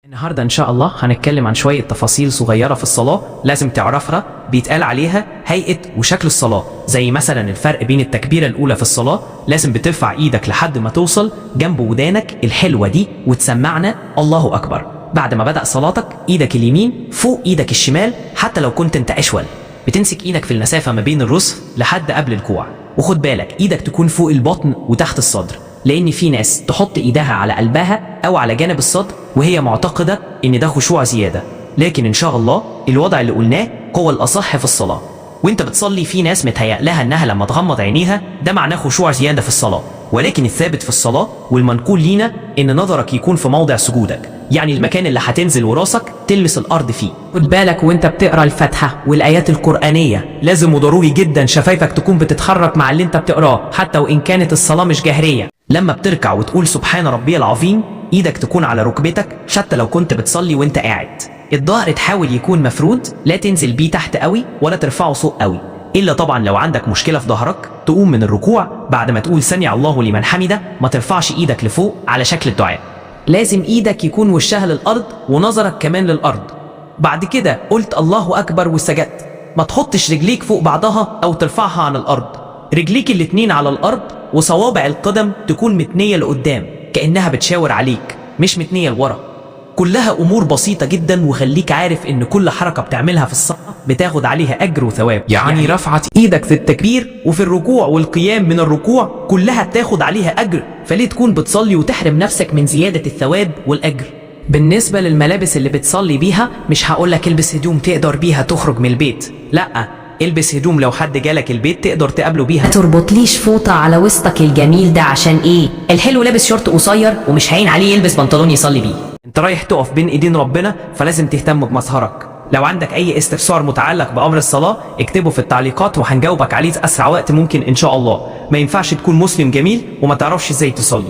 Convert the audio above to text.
النهاردة إن شاء الله هنتكلم عن شوية تفاصيل صغيرة في الصلاة لازم تعرفها، بيتقال عليها هيئة وشكل الصلاة. زي مثلا الفرق بين التكبيرة الأولى في الصلاة، لازم بترفع إيدك لحد ما توصل جنب ودانك الحلوة دي وتسمعنا الله أكبر. بعد ما بدأ صلاتك إيدك اليمين فوق إيدك الشمال، حتى لو كنت أنت أشول بتمسك إيدك في المسافة ما بين الرسغ لحد قبل الكوع. وخد بالك إيدك تكون فوق البطن وتحت الصدر، لان في ناس تحط ايدها على قلبها او على جانب الصدر وهي معتقده ان ده خشوع زياده، لكن ان شاء الله الوضع اللي قلناه هو الاصح في الصلاه. وانت بتصلي في ناس متهيأ لها انها لما تغمض عينيها ده معناه خشوع زياده في الصلاه، ولكن الثابت في الصلاه والمنقول لينا ان نظرك يكون في موضع سجودك، يعني المكان اللي هتنزل وراسك تلمس الارض فيه. خد بالك وانت بتقرا الفاتحه والايات القرانيه لازم وضروري جدا شفايفك تكون بتتحرك مع اللي انت بتقراه، حتى وان كانت الصلاه مش جهريه. لما بتركع وتقول سبحان ربي العظيم ايدك تكون على ركبتك حتى لو كنت بتصلي وانت قاعد. الظهر تحاول يكون مفرود، لا تنزل بيه تحت قوي ولا ترفعه فوق قوي، الا طبعا لو عندك مشكله في ظهرك. تقوم من الركوع بعد ما تقول سمع الله لمن حمده ما ترفعش ايدك لفوق على شكل الدعاء، لازم ايدك يكون وشها للارض ونظرك كمان للارض. بعد كده قلت الله اكبر وسجدت، ما تحطش رجليك فوق بعضها او ترفعها عن الارض، رجليك الاتنين على الارض وصوابع القدم تكون متنية لقدام كأنها بتشاور عليك، مش متنية لورا. كلها امور بسيطة جدا، وخليك عارف ان كل حركة بتعملها في الصلاة بتاخد عليها اجر وثواب. يعني رفعت ايدك في التكبير وفي الركوع والقيام من الركوع كلها بتاخد عليها اجر، فليه تكون بتصلي وتحرم نفسك من زيادة الثواب والاجر؟ بالنسبة للملابس اللي بتصلي بيها، مش هقولك البس هدوم تقدر بيها تخرج من البيت، لا، البس هدوم لو حد جالك البيت تقدر تقابله بيها. ما تربطليش فوطة على وسطك الجميل ده عشان ايه؟ الحلو لابس شورت قصير ومش هين عليه يلبس بنطلون يصلي بيه. انت رايح تقف بين ايدين ربنا، فلازم تهتم بمظهرك. لو عندك اي استفسار متعلق بامر الصلاة اكتبه في التعليقات وهنجاوبك عليه في اسرع وقت ممكن ان شاء الله. ما ينفعش تكون مسلم جميل وما تعرفش ازاي تصلي.